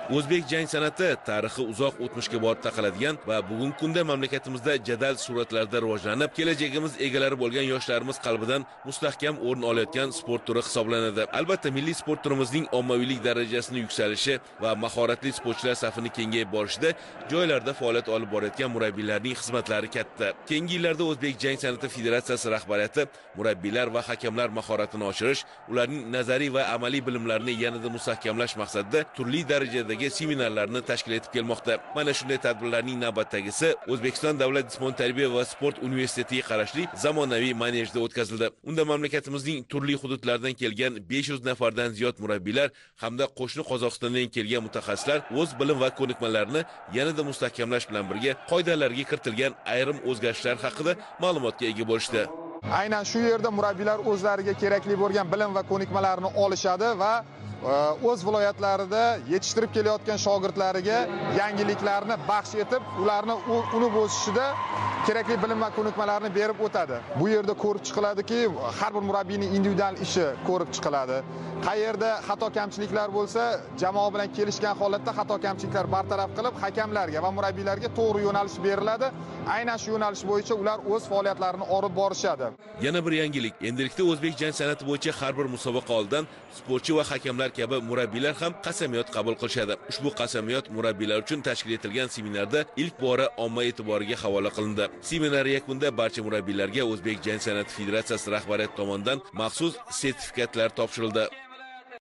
O'zbek jang san'ati tarixi uzoq o'tmishga borib taqaladigan va bugungi kunda mamlakatimizda jadal sur'atlarda rivojlanib, kelajagimiz egalari bo'lgan yoshlarimiz qalbidan mustahkam o'rin olayotgan sport turi hisoblanadi. Albatta, milliy sport turimizning ommaviylik darajasini yuksalishi va mahoratli sportchilar safini kengayib borishida joylarda faoliyat olib borayotgan murabbiylarning xizmatlari katta. Keyingi yillarda O'zbek jang san'ati federatsiyasi rahbariyati murabbiylar va hakamlar mahoratini oshirish, ularning nazariy va amaliy bilimlarini yanada mustahkamlash maqsadida turli darajadagi seminarlarni tashkil etib kelmoqda. Mana shunday tadbirlarning navbatdagisi O'zbekiston Davlat jismoniy tarbiya va sport universitetiga qarashli zamonaviy manejda o'tkazildi. Unda mamlakatimizning turli hududlaridan kelgan 500 nafardan ziyod murabbiylar hamda qo'shni Qozog'istondan kelgan mutaxassislar o'z bilim va ko'nikmalarini yanada mustahkamlash bilan birga qoidalarga kiritilgan ayrim o'zgarishlar haqida ma'lumotga ega bo'lishdi. Aynan shu yerda murabbiylar o'zlariga kerakli bo'lgan bilim va ko'nikmalarni olishadi va o'z viloyatlarida yetishtirib kelayotgan shogirdlariga yangiliklarni baxsh etib, ularni unib o'sishida kerakli bilim va ko'nikmalarni berib o'tadi. Bu yerda ko'rib chiqiladiki, har bir murabbiyning individual ishi ko'rib chiqiladi. Qayerda xato kamchiliklar bo'lsa, jamoa bilan kelishgan holatda xato kamchiliklar bartaraf qilib, hakamlarga va murabbiylarga to'g'ri yo'nalish beriladi. Aynan shu yo'nalish bo'yicha ular o'z faoliyatlarini olib borishadi. Yana bir yangilik, endilikda o'zbek jang san'ati bo'yicha har bir musobaqa oldidan sportchi va hakamlar kabi murabbiylar ham qasamyod qabul qilishadi. Ushbu qasamyod murabbiylar uchun tashkil etilgan seminarda ilk bora omma e'tiboriga havola qilindi. Seminar yakunida barcha murabbiylarga O'zbek jang san'ati federatsiyasi rahbariyati tomonidan maxsus sertifikatlar topshirildi.